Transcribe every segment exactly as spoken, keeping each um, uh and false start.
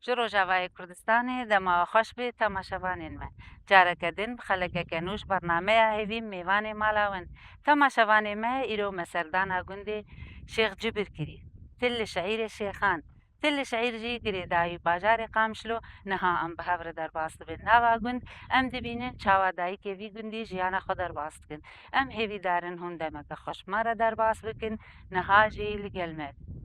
Ji Rojavayê Kurdistanê dema we xweş be temaşevanên me. Careke din bi xelekeke nû ji bernameya Hêvî mêvanê mala win. Temaşevanê me, îro me serdana gundê Şêx Cibir kirî. Til li şeîrê Şêxan. Til li şeîr jî girêdayî bajarê Qamişlo. Niha em bi hev re derbas dibin nava gund, em dibînin çawa dayikê vî gundî jiyana xwe derbas dikin. Em hêvîdar in hûn demeke xweş me re derbas bikin, niha jî li gel me bin.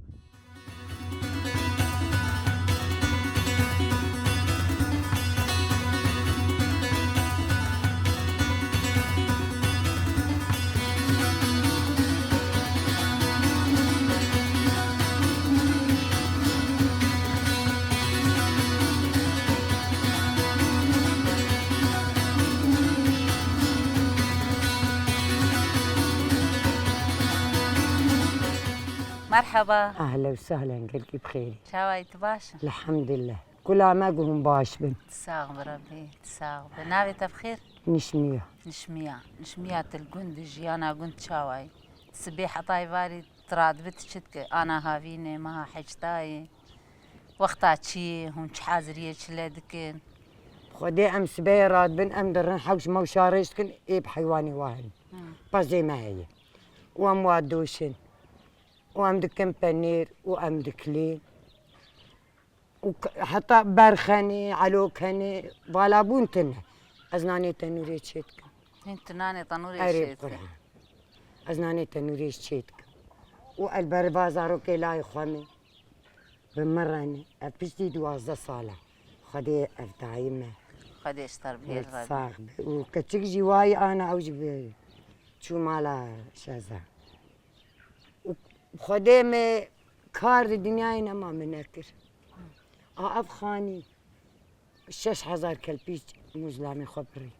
Merheba. Ehlen û sehlen, gelkî bi xêrî. Çawa yî, tu baş î? Elhamdulillah. Kula me ku hûn baş bin. Tu sax bi Rebbî, tu sax bi. Navê te bi xêr? Nişmiya. Nişmiya. Nişmiya, tu li gund î, jiyana gund çawa yî? Sibê heta êvarî tu radibi tu çi dikî? Ana havînê, meha heştayê. Wexta çiyê, hûn çi haziriyê çile dikin? Xwedê em sibê radibin, em dirin hewş mewşa rêş dikin, ê bi heywanê wa hene. Hı. Pezê me heye. Û em wa doşin. Û em dikin penêr û em dikilîn. Û k-, heta berx hene, elok hene, vala bûn tune. Ez nanê tenûrê çê dikim. Hîn tu nanê tenûrê Erê çê bi dikî? Quran. Ez nanê tenûrê çê dikim. Û el berva zarokê layê xwe me. Bi min re ne. Ev piştî duwazdeh sal e. Xwedê ev dayî me. Xwedê ji te re bihêl Wê re be. Sax be. Û keçik jî wayî ana ew jî bi çû mala şeza. Û Xwedê me kar di dinyayê nema min nekir. A ev xanî şeş hezar kelpîç muzlamê xwe birî.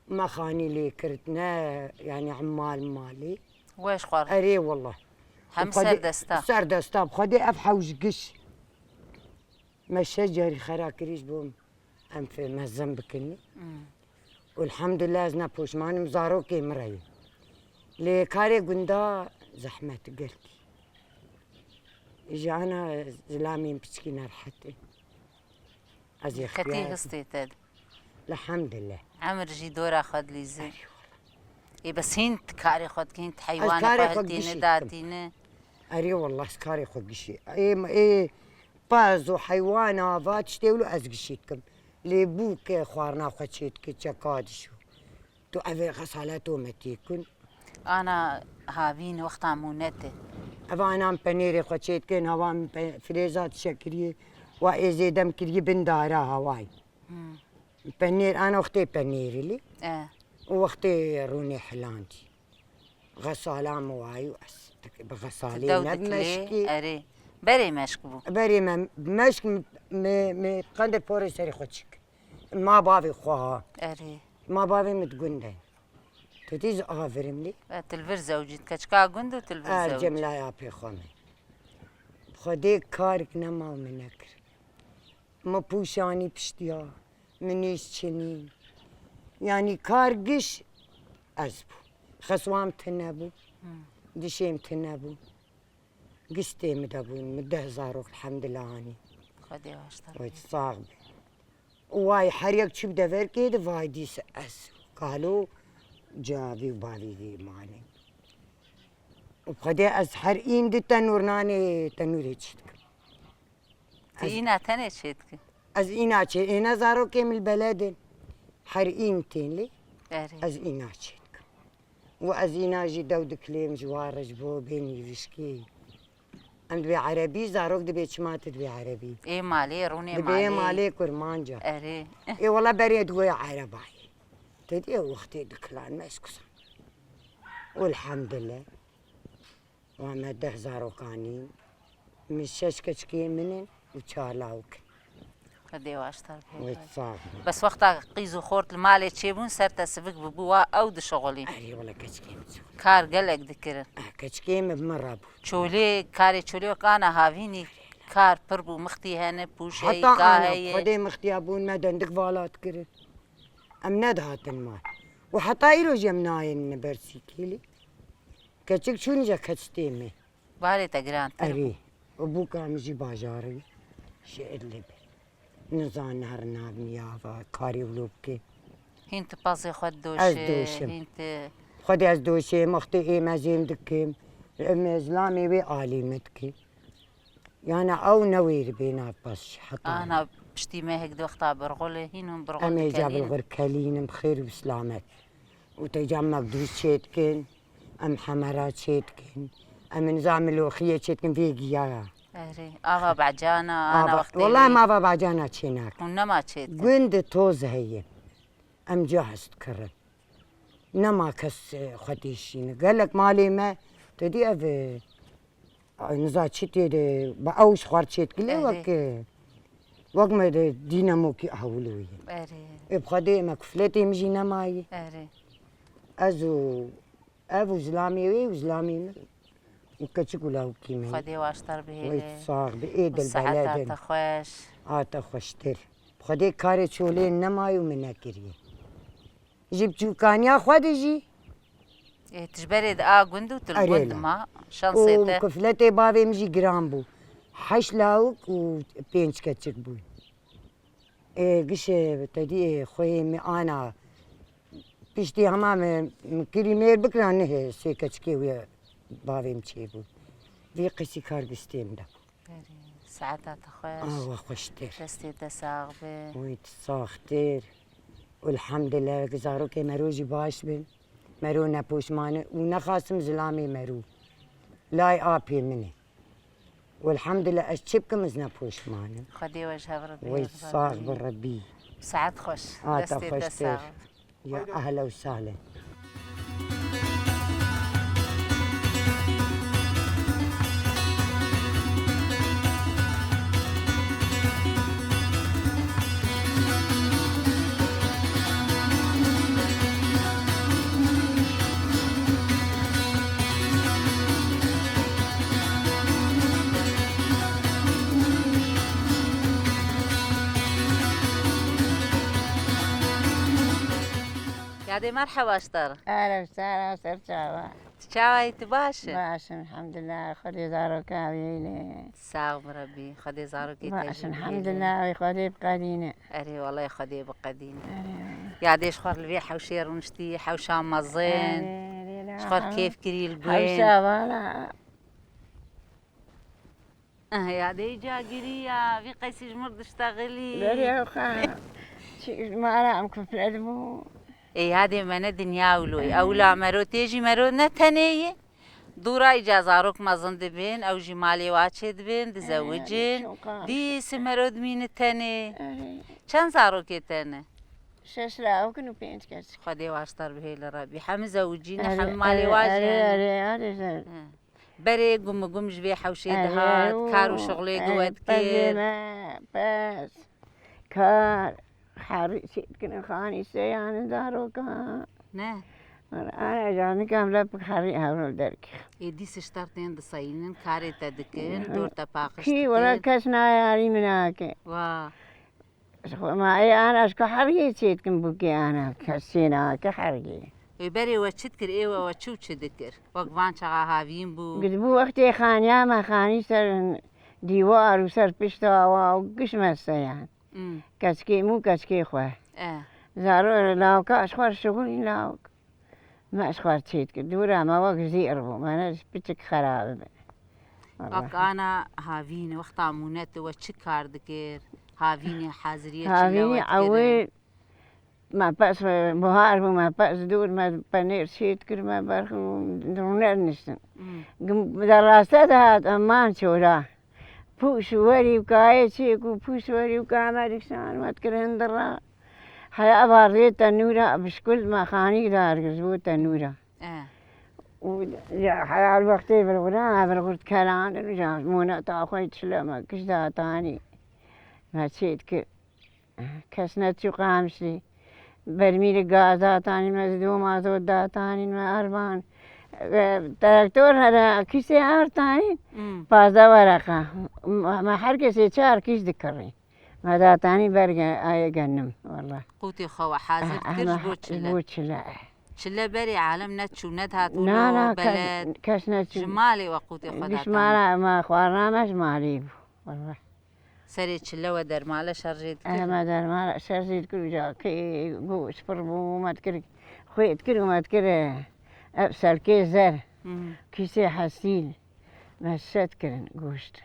Me xanî lê kirt, ne, yanî, mal malî. Weş xwar. Erê, wallah. Hem Xwedê-, serdesta. Serdesta. Xwedê ev hewş giş. Me şeş carî xera kirî ji bo em fê mezin bikin. Hmm. Û elhamdulillah ez ne poşman im, zarokê min re ye. Lê karê gunda zehmet gelkî. Ji ana zilamên piçkî nerhet e. Ez Ketî ixtiyar histê te. Elhamdulillah. Emir jî dora xwe dilîze. Ê bes hîn tu karê xwe dikî, hîn tu heywanê karê xwe xwe hiltîne, gişî dikim. Datîne. Erê wallah, ez karê xwe gişî. Ê, ê, pez û heywan ava tiştê wilo ez gişî dikim. Lê bûke xwarina xwe çê dike, çeka dişo. Tu evê xesaleto me têkun. Ana havîn wexta mûnete. Eva ana em penêrê xwe çê dikin, hava em pe-, firêza dişe kirî, wa ê zêdem kirî bin dara hawayî. Hmm. Penêr, ana wextê penêrî lî. E. Û wextê rûnê hilandî. Xesala min wayî û ez bi xesalê ne bi meşkî. Erê. Berê meşk bû. Berê me, meşk me, me, me qendê porê serê xwe çik. Ma bavê xwe ha. Erê. Ma bavê min di gund e. Tu dî ji avirim lî. E, tu li vir zewcî, keçika gund û tu li vir zewcî. Cemlaya pê xwe me. Xwedê karik nema min nekir. Min pûşanî piştiya, min nîş çinî. Yanî kar giş ez bû. Xeswam tune bû, dişêm tune bû. Giş tê min de bûn, min deh zarok elhamdulillah anî. Xwedê baştir. Wê sax be. Û way her yek çû bi deverkê de, vay dîs ez kalo cavî û bavî vî mane. Û Xwedê ez her în di tenûr nanê tenûrê çî dikim. Tu Ez îna tenê çê dikî? Ez îna çê, êne zarokê min li beled in. Her în tên lê Erê. Ez îna çê dikim. Û ez îna jî dew dikilêm ji wan re ji bo bên yivişkê. Em dibê erebî, zarok dibê çima tu dibê erebî? Ê malê, rûnê malê. Dibê malê kurmanca. Erê. Ê wela berê digoya erebayê. Te dî ew wextê dikilan me ez kuzan. Elhamdulillah. Wa me deh zarokanî, min şeş keçikê min in û çar lawik. Xwedê baştir bihêle. Wê sax be. Bes wexta qîz û xort li malê çêbûn, ser te sivik bibû, wa ew dişixulîn. Erê, wele keçikê min çixulî. Kar gelek dikirin. Eh, keçikê min bi min re bû. Çolê, karê çolê wek ana havînî kar pir bû, mixtî hene, pûşeyî, Heta ana, kaheyê. Xwedê mixtiya bûn, me dendik vala dikirin. Em nedihatin mal. Û heta îro jî em nayênin ber sîkîlî. Keçik çûn je keç tê me. Barê te girantir bû. Erê. Û bûka min jî bajarî. Şiir li be. Nizan her navniyava karê wilo bike. Hîn tu pezê xwe Ez didoşe, doşim. Hîn tu Xwedê ez doşêm, wextê êm ez êm dikim. Em zilamê wê alî me dike. Yani ew newêribê nav pez heta. Ana piştî mehek di wexta birxulê hîn hûn birxul Em ê ca dikelînin. Bilxur kelînin, bi xêr û silamet. Û te ca mekdûz çê dikin, em hemera çê dikin, em niza miloxiyê çê dikin vê giyaya. Erê, ava becana, ana Ava, wextê wela wê em ava becana çê nakin. Hûn nema çê dikin. Gund toz heye. Em ca hest kirin. Nema kes, e, xwe têşîne. Gelek malê me, te dî ev, e, niza çi tê de, bi ew ji xwar çêt gile Erê. Wek, e, wek me de dînemokî hewlo ye. Erê. Ê bi Xwedê me kufletê min jî nemayî. Erê. Ez û ev û zilamê wê û zilamê min û keçik û lawikî min. Xwedê waştar bihêle. Wê sax bi ê Û dilbele saeta din. Te xweş. A te xweştir. Bi Xwedê karê çolê nemayî û min nekiriye. Ji biçûkaniya xwe de jî. Ê, tu ji berê di a gund û tu li Erê gund la. Ma, şansê Û te. Kufletê bavê min jî giran bû. Heşt lawik û pênc keçik bû. Ê, gişê te dî ê xweyê min ana. Piştî hema min, min kirî mêr bikira nihê sê keçikê wê bavê min çêbû. Vê qesî kar gistê min de bû. Erê, saeta te xweş. Awa xweştir. Destê te sax be. Wê tu saxtir. Elhamdülillah, zarokê mero jî baş bin. Mero nepoşmane û nexasim zilamê mero. Lay apê min e. Elhamdülillah, ez çi bikim, ez nepoşmane. Xwedê we ji hev re bihêle. Wê sax bi Rebî. Saet xweş. A te Destê te xweştir. Sax. Ya ehlen û sehlen. Yadê merheba ji te re. Erê, sera ser çava. Tu çawa yî, tu baş î? Baş im, elhamdülillah. Xwedê zaroka wî eyle. Sax bi Rebî. Xwedê zarokê te Baş jî im, bihêle. Elhamdülillah, wê Xwedê biqedîne. Erê, welay Xwedê biqedîne. Erê. Yadê ji xwe li vê hewşê rûniştî, hewşa mezin. Erê, erê, la Ji xwe hew-, kêf kirî li guên. Hewşa vala. Eh, ya dê ca giriya, vî qeysî ji mir diştexilî. Berê ew xa, çi, mara em kuflet bû. Ê, ya dê me ne dinya wilo ye. Ew la mero tê jî mero ne tenê ye. Dûra îca zarok mezin dibin, ew jî malê wa çê dibin, dizewicin. Ee, çûka. Dî si mero dimîni tenê. Erê. Çend zarokê te ne? Şeş lawik in û pênc keçik. Xwedê waştar bihêle Rebî. Hemî zewicîne, Erê, hemî malê erê, wa jî erê, hene. Erê, erê, erê. He. Berê gum gum ji vê hewşê Erê, dihat, û, kar û şixulê erê, giwe pezê dikir. Me, pez, kar, herî çê dikin, xanî seyan zaroka. Ne? Ana canika em lep herî hewlo derkî. Ê dîs ji te tên diseyînin, karê te dikin, Ya. Dor te paqij Kî wela dikin. Kes nayarî min nake. Wa. Ji xwe ma ê ana ji ku heriyê çê dikin bûkê ana, kesê nake heriyê. Ê berê we çi dikir, ê we, we çi û çi dikir? Wek van çaxa havîn bû. Gidibû wextê xaniya me xanî ser dîwar û ser pişta wa û giş me seyan. Hmm. Keçikê min û keçikê xwe. E. Zaro lawika ji xwe şixulî lawik. Me ji xwe çê dikir. Dûra me wek zîr bû. Me ne piçik xerabe be. Wek ana havîn, wexta mûne tu we çi kar dikir? Havînê haziriyê çi Havînî lewe ewê dikirin? Me pes buhar bû, me pes dûr, me penêr çê dikir, me berx û rûne niştin. Hmm. Gim-, de raste de hat, eman çora. Pûş werî û kayê çêk û pûş werî û kame dikşan, me dikir hindira. Heya bardê tenûra, bişkul me xanî dar kir ji bo tenûra. E. Û ya heya wextê virgura, me virgur dikelandin, ja mûneta xwe çile me kiş datanî. Me çê dikir. Kes neçû qamişî. Bermîlê gaz datanî me, ji dû mazot datanî me, ervan. E, traktor here, kîsê artanî, Hmm. Pazdeh wereqa. Me, me her kesê çar kîs dikirî. Me datanî berge, ayê genim, wela. Qûtê xwe we hazir Eh, dikir ji eh, bo çile. Bo çile. Çile berê alem neçû, nedihat Na, wilo na, kes, beled. Kes neçû. Ji malê we qûtê xwe Giş datanî. Mala, me xwarina me ji malê bû, wela. Serê çile we dermale şerjê dikir? Eme dermale şerjê dikir û cakê goşt pir bû, me dikir xwê dikir û me dikir, e, ev selkê zer, Hmm. kîsê hesîl, me şe dikirin goşt.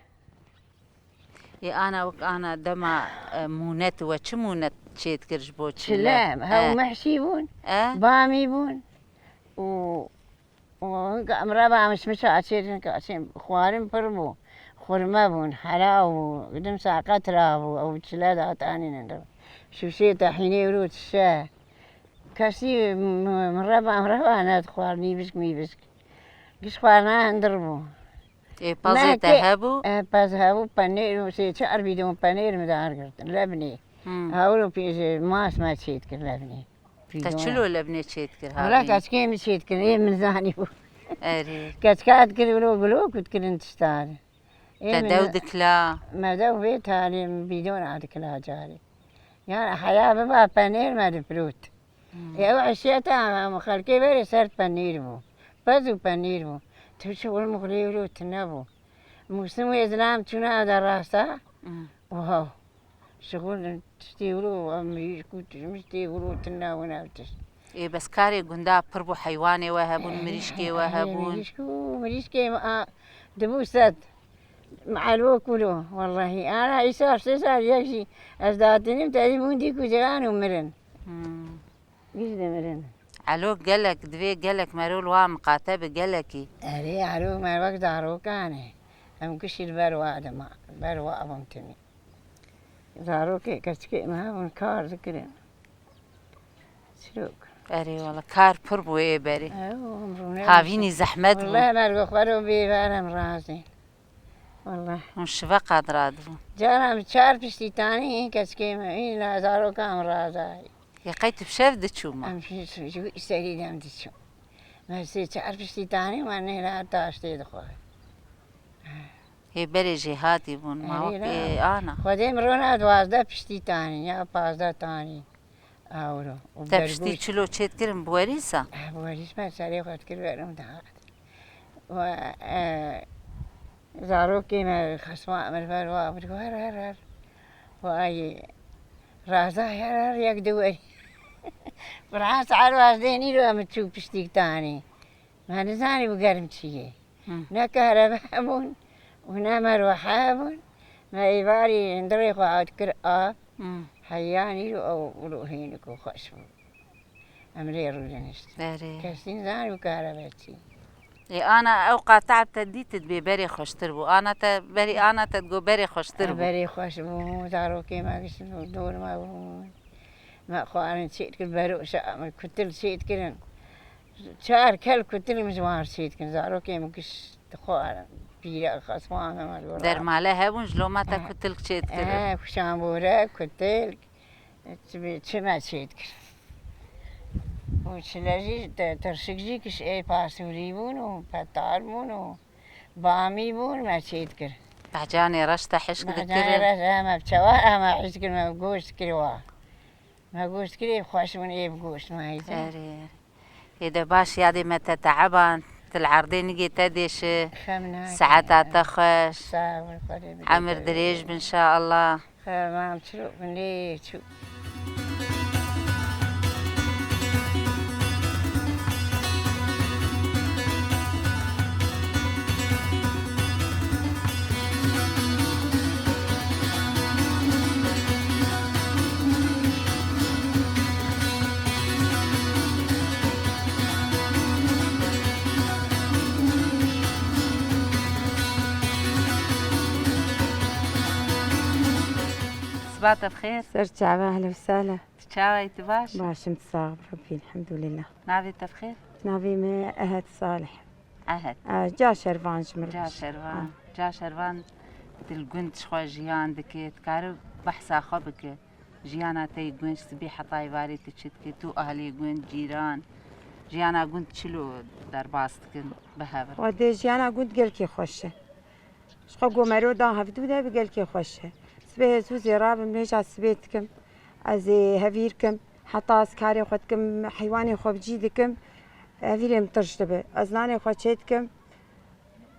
Ê ana wek ana dema, e, mûnet we çi mûnet çê dikir ji bo çile? Çile, hew E. mehşî bûn, E. bamî bûn û Û hinka em reva mişmişa çêdikin, ka çê xwarin pir bû. Xurme bûn, hela bû, dimsa qetra bû, ew çile datanînin de. Şûşê tehînê wilo dişe. Kesî m-, m-, mireva, mireva nedixwar, nîvişk, mîvişk. Giş xwarina hindir bû. Ê, pazê te Nehkê, hebû? e, pez hebû, penêr û sê çar bîdon penêr min dar girtin, lebnê. Hmm. Hewlo pêjê mas me çêdikin lebnê. Te çilo lebnê çê dikir Wala havîn? Keçikê min çê dikir, ê min zanî bû. Erê. Keçika dikir wilo gulok û dikirin tiştar. Ê Te min dew dikla? Me dew vê talê min bîdona dikla carê. Ya heya biba penêr me dipirot. Hmm. Ê ew eşiyeta em xelkê berê ser penîr bû. Pez û penîr bû. Tu çi wil mixulê wilo tune bû. Mûsim wê zilam çûna ew de rasta. Hmm. Wow. Şixul tiştê wilo, em mirîşk û tişmiştê wilo tune win ev tişt. Ê, bes karê gunda pir bû, heywanê we hebûn, mirîşkê we Ê, hebûn. Mirîşk û mirîşkê me a, dibû sed. Me elok wilo, wellahî. Ana îsal sê sal yek jî ez datînim, tevî bûn dî kuceyan û mirin. Hmm. Giş dimirin. Elok gelek, divê gelek mero li wa miqate bi gelekî. Erê, elok me wek zarokan e. Em gişî li ber wa dima, ber wa bûn timî. Zarokê keçikê me hebûn kar dikirin. Çirok. Erê wala, kar pir bû ê berê. Ew, em rûne Havînî zehmet bû. Wallahî mergo xwe ro bê ver em razî. Wallahî. Hûn şiveqa diradibûn. Cara em çar piştî tanî, keçikê me, îna zaroka em razayî. Yê qey tu bi şev diçû ma? Em ji, ji, ji wî serî de em diçûn. Me sê çar piştî tanî, me nêra taştê dixwar. Hê berê jêhatî bûn, ma Erê wek ra. ê ana. Xwedê min rona duwazdeh piştî tanî, ya pazdeh tanî. Awro. Û Te piştî bergûş. çilo çêdikirin bi werîsa? Eh, bi werîs me serê xwe dikir ber û dihat. Û, e, zarokê me xesma min ber wa bir her her her. Û ay raza her her yek di werî. Bi reha saet wazdeh nîro em çû piştîk tanî. Me nizanî bi germ çi ye. Hı. Ne kahrebe hebûn û ne merwehe hebûn. Me êvarî hundirê xwe hat kir av. Hı. Heya nîro ew wilo hênik û xweş bû. Em lê rûdiniştin. Erê. Kes nizanî bi kahrebe çi. Ê, ana ew qata te dît dibê berê xweştir bû. Ana te berê, ana te digo berê xweştir Ha, bû. berê xweş bû. Zarokê me gişt dor me bûn. Me xwarin çêdikir, beroşa min kutil çêdikirin. Çar kel kutil min ji wan çêdikirin. Zarokê min giş dixwarin. Pîre xesman me li wir. Dermale hebûn, ji loma te Eh, kutilk çêdikirin. eh, kuşanbore, kutilk, çi, çi me çêdikir. Û çile jî, te-, tirşik jî kiş ê pasûrî bûn û petar bûn û bamî bûn, me çêdikir. Behcanê reş te hişk Behcanê dikirin. reş, em ev çawa, em hişk dikir, me goşt dikir wa. Me goşt kirê xweş bûn ê bi goşt me heytin. Erê, erê. Ê de baş yadê me te teeban, tu li erdê nigê te dêşi. Xem nake. Saeta te xweş. Sağ ol, Xwedê bi Emir te dirêj bin, inşallah. Xem, çirok bin lê çû. Siba te bi xêr. Ser çava, ehlen we sehlen. Tu çawa yî, tu baş? Baş im, tu sax bî, Rebbî, elhamdulillah. Navê te bi xêr? Navê me Ehed Salih. Ehed. E, Ca Şervan ji min re. Ca Şervan. Ha. Ca Şervan di li gund ji xwe jiyan dike. Dikare behsa xwe bike. Jiyana te yê gund ji sibê heta êvarê tu çi dikî? Tu ahlê gund, cîran, jiyana gund çilo derbas dikin bi hev re? Xwedê jiyana gund gelkî xweş e. Ji xwe ku mero da hevdû de bi gelkê xweş e. Sibê ez zû zêra bim, nêja sibê dikim. Ez ê hevîr kim. Heta ez karê xwe dikim, heywanê xwe bi cî dikim. Hevîrê min tirş dibe. Ez nanê xwe çê dikim.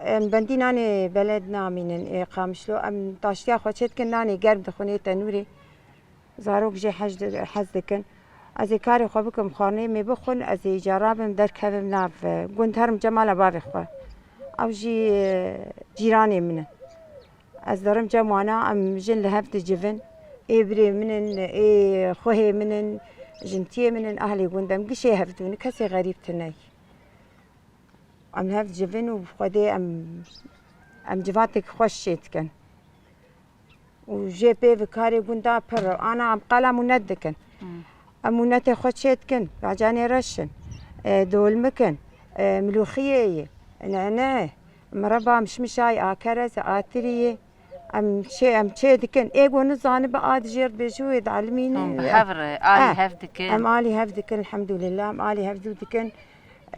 Em bendî nanê beled namînin ê Qamişlo. Em taştiya xwe çê dikin, nanê germ dixwin ê tenûrê. Zarok jê hez di-, hez dikin. Ez ê karê xwe bikim xwarinê, em ê bixwin, ez ê îca rabim, derkevim nav, e, gund, herim cem mala bavê xwe. Ew jî, e, cîranê min in. Ez derim cem wana, em jin li hev dicivin. Ê birê min in, ê xwehê min in, jintiyê min in, ahlê gund, em gişê hev dûn, kesê xerîb tune ye. Em hev dicivin û bi Xwedê em, em civateke xweş çê dikin. Û jê pê ve karê gunda pir e. Ana em qala mûnet dikin. Hmm. Em mûnetê xwe çê dikin. Bacanê reş in. E, dolmik in. E, milûxiyê ye. Nene. Mireba mişmişayê, a kerez, a tiriyê. Em çê, em çê dikin. Ê ku nizanibe a dijêr dibêje wê dielmîne. Hûn bi hev re alî Eh, hev dikin. Em alî hev dikin, elhamdulillah. Em alî hev dû dikin.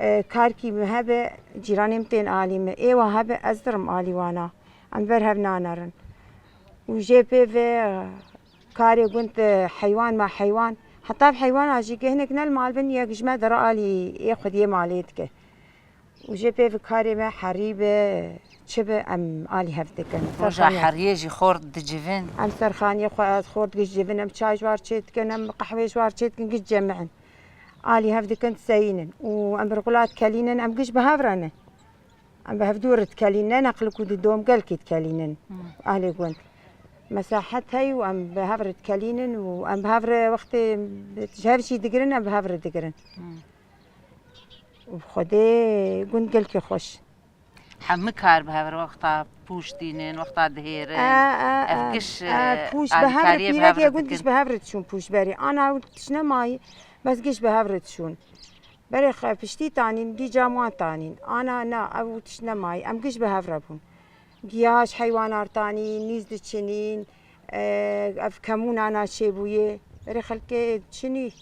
E, karkî min hebe, cîranê min tên alî min. Ê wa hebe, ez dirim alî wana. Em ber hev nanerin. Û jê pê ve, e, karê gund, e, heywan ma heywan. Heta bi heywana jî geh hinek ne li mal bin, yek ji me dere alî ê xwediyê malê dike. Û jê pê ve karê me herî be, çi be, em alî hev dikin. Roja Serxaniyê. Heriyê jî xort dicivin. Em serxaniyê xwe ez xort giş civin, em çay ji war çê dikin, em qehwê ji war çê dikin, giş cemi'in. Alî hev dikin, diseyînin. Û em birxula dikelînin, em giş bi hev re ne. Em bi hevdû re dikelînin, ne neqlik û didom gelkî dikelînin. Hmm. Ahlê gund. Mesahet heye û em bi hev re dikelînin û em bi hev re wextê ji hev jî digirin, em bi hev re digirin. Hmm. Û Xwedê gund gelkî xweş. Hemû kar bi hev re wexta pûş tînin, wexta dihêrin. E, e, Ev e, giş, e, e, pûş bi hev re, alîkariyê bi hev pîrekê re gund dikin. Giş bi hev re diçûn pûş berê. Ana ew tişt nemayî, bes giş bi hev re diçûn. Berê xe-, piştî tanîn, dî cam wan tanîn. Ana na, ew tişt nemayî. Em giş bi hev re bûn. Giya ji heywanar tanîn, nîz diçinîn, e, ev kemûna na çêbûyê. Berê xelkê çinî.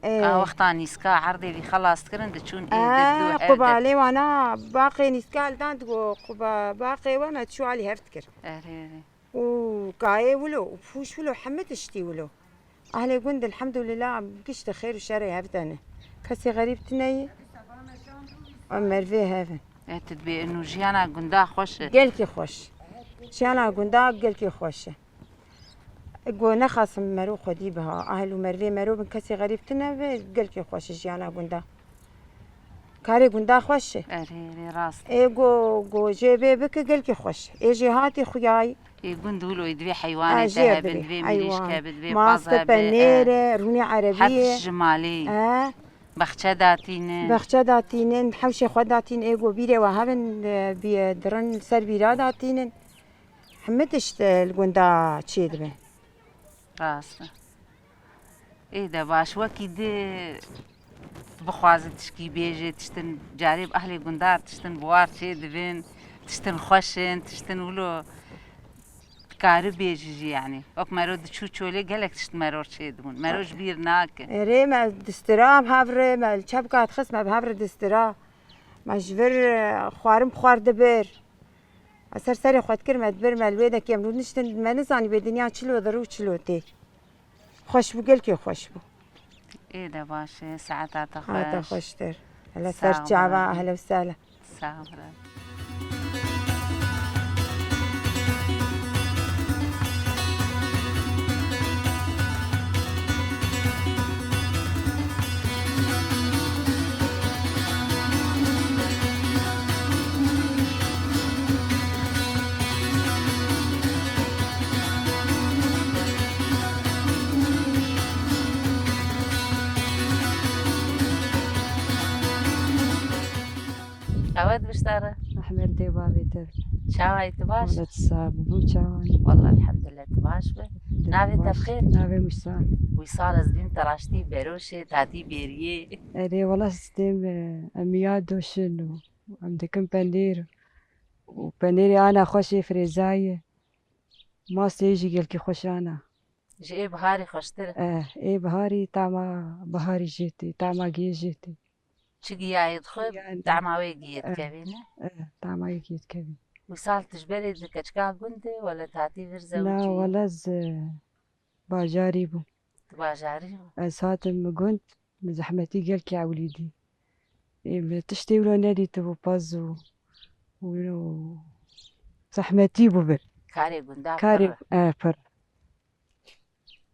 E, A wexta nîska erdê vî xelas dikirin, diçûn ê e, did û ev de. Qubalê wana baqê nîska li dan digo, quba-, baqê we me çû alî hev dikir. Erê, erê. Û kayê wilo, û pûş wilo, hemî tiştî wilo. Ahlê gund, elhamdulillah, em giş di xêr û şerê hev de ne. Kesê xerîb tune ye. Em mervê hev in. E, tu dibê inu jiyana gunda xweş e. Gelkî xweş. Jiyana gunda gelkî xweş e. Go nexasim mero xwedî biha. Ahl û mervê mero bin kesê xerîb tune be, gelkî xweş e jiyana gunda. Karê gunda xweş e. Erê, erê, rast. Ê go, go jê bê bike gelkî xweş. Ê jê hatî xuyayî. Ê gund wilo ê divê heywanê te hebin, divê mirîşk hebe, divê paz hebe. Maste, penêre, rûnê erebiyê. Her tişt ji malê. E. Baxçe datînin. Baxçe datînin, hewşê xwe datîn, ê go bîrê we hebin, e, bî-, dirin ser bîra datînin. Hemî tişt, e, li gunda çêdibe. Rast e. Ê de baş, wekî di bixwaze tişkî bêje, tiştin carê bi ahlê gundar, tiştin bi war çê dibin, tiştin xweş in, tiştin wilo dikarî bêjî jî, yanî. Wek mero diçû çolê gelek tişt mero çê dibûn. Mero ji bîr nake. Erê, me distira bi hev re, me li çepka dixist, me bi hev re distira. Me ji vir, e, xwarin bi xwar dibir. Ez ser serê xwe dikir, me dibir, me li wê de kêm rûniştin, me nizanî bê dinya çilo dir û çilo tê. Xweş bû, gelkî xweş bû. Ê de baş e, saeta te xweş. Saeta xweştir. Hele ser çava, ehlen we sehlen. Sağ ol. Ewe dibiştare. Ehmed dê bavê te. Çawa yî, tu baş? Wala tu sax bî, çawa yî? Wala elhamdulillah, tu baş be. Navê te bi xêr? Navê Wîsal. Wîsal, ez dîm te raştî beroşê, tatî bêriyê. Erê, wala sistem, e, em ya doşin û em dikin penêr û penêrê ana xweş ê firêzayê. Mastê jî gelkî xweş ana. Ji ê biharî xweştir e. Eh, ê biharî tama biharî jê tê, tama giyê jê tê. Çi giyayê dixwe, yani, tama wê giyê dikevî, ne? Eh, tama wê giyê dikevî. Wîsal tu ji berê di keçika gund e, wele tatî vir zewicî? Na, wele ez, eh, bajarî bûm. Tu bajarî bû? Ez hatim gund, min zehmetî gelkî ewlî dî. Ê, min tiştê wilo nedîtibû pez û Wilo zehmetî bû vir. Karê gunda Karê, pir. E, pir.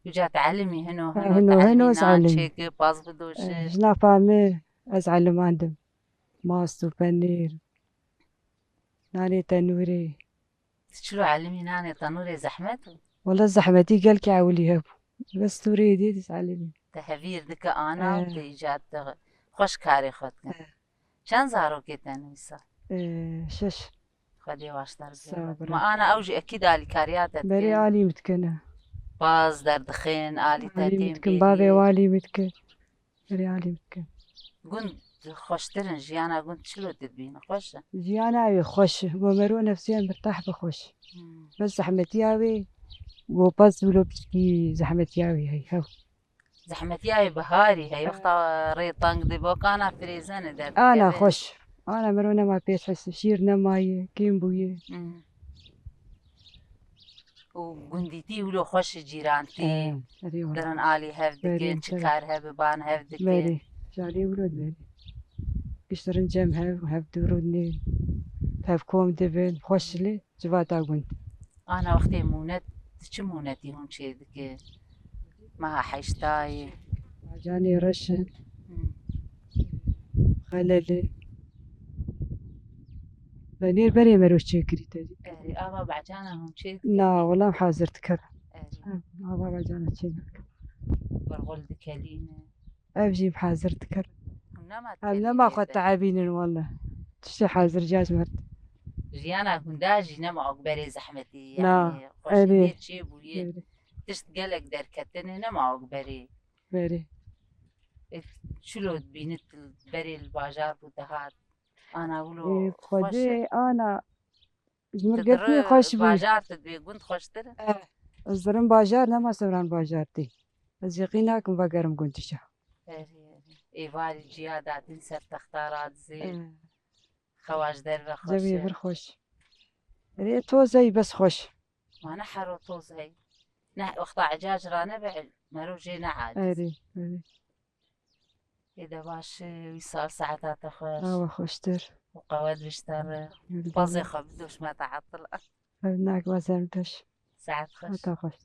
Uca te elimî hino, E, hino hino, te hino elimî ez nan elim. Çêki, paz bidoşi. E, jina pamê ez elimandim. Mast û penîr. Nanê tenûrê. Tu çilo elimî nanê tenûrê zehmet û? Wala zehmetî gelkî ewilî hebû. Bes tu rê dê dizalimî. Te hevîr dike ana û Eh. te îcat de xweş karê xwe dikin. Eh. Çend zarokê te ne wisa? Eh, şeş. Xwedê başdar Sağ bike. ol, Ma bırak. ana ew jî ekîd alîkariya te Berê dikin. alî min dikine. Baz derdixin, alî te Alî min têm dikin, bêrî. bavê alî min dikin. Berê alî min dikin. Gund xweştir in, jiyana gund çilo dibîne, xweş e? Jiyana wê xweş e. Go mero nefsiya mirtah bi xweş. Hmm. Bes zehmetiya wê, go bas wilo piçkî zehmetiya wê hey, hew. Zehmetiya wê biharî hey, wexta rê teng dibe, kana firêzene derdikeve. Ana xweş. Ana mero nema pêş his, şîr nemaye, kêm bûye. Hmm. Û gundîtî wilo xweş e cîrantî. He, erê wala. Derin alî hev Berê dikin, çi ser. kar hebe ban hev dikin. Berê. Carê wilo berê. Giştirin cem hev, hev durunê. Hev kom dibin, xweş li civata gund. Ana wextê mûnet, tu çi mûnetî hûn çê dike? Meha heştayê. Bacanê reş in. Hmm. Xelelê. Benêr berê mero çêkirî te dî. Erê, ava bacana hûn çê dike? Na, wala hazir dikir. Erê. Ha, ava bacana çê dikir. Berxol dikelîne. Ev jî hazir dikir. Hûn nema Em dikelîne nema xwe de. teebînin wala. Tiştê hazir caz mert. Jiyana gunda jî nema wek berê zehmetî, Na, yani xweşî erê. dê çê bûye. Erê. Tişt gelek derketine nema wek berê. Berê. E, çilo dibînit berê li bajar bû dihat. Ana wilo Ê, xweş Xwedê e. ana ji min Tu girtî dirin xweş bû. bajar tu dibê gund xweştir e. Eh, ez dirim bajar nema sewran bajar tê. Ez yaqîn nakim vegerim gund dîşa. Erê, erê. Êvarî ciya dadin ser texta radizê. Eh. Xewa ji derve xweş Cevê e. vir xweş. Erê toz ey bes xweş. Ma ne hero toz hey. Ne wexta ecac ra nebe, mero jê ne aciz. Erê, erê. Ê de baş e, wî sal saeta te xweş. Awa xweştir. Û qewet viştare. Yürü Pazê bakalım. xwe bidoş me teatil. Ev nak bazer bidoş. Saet xweş. Hata xweş.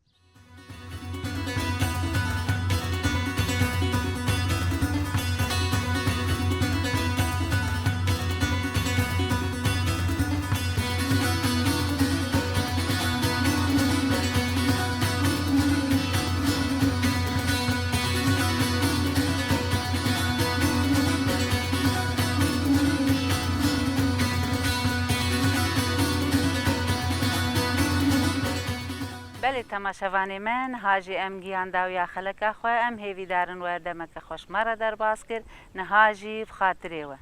Belê temaşevanê me, niha jî em gihan dawiya xeleka xwe, em hêvîdar in we demeke xweş me re derbas kir, niha jî bi xatirê we.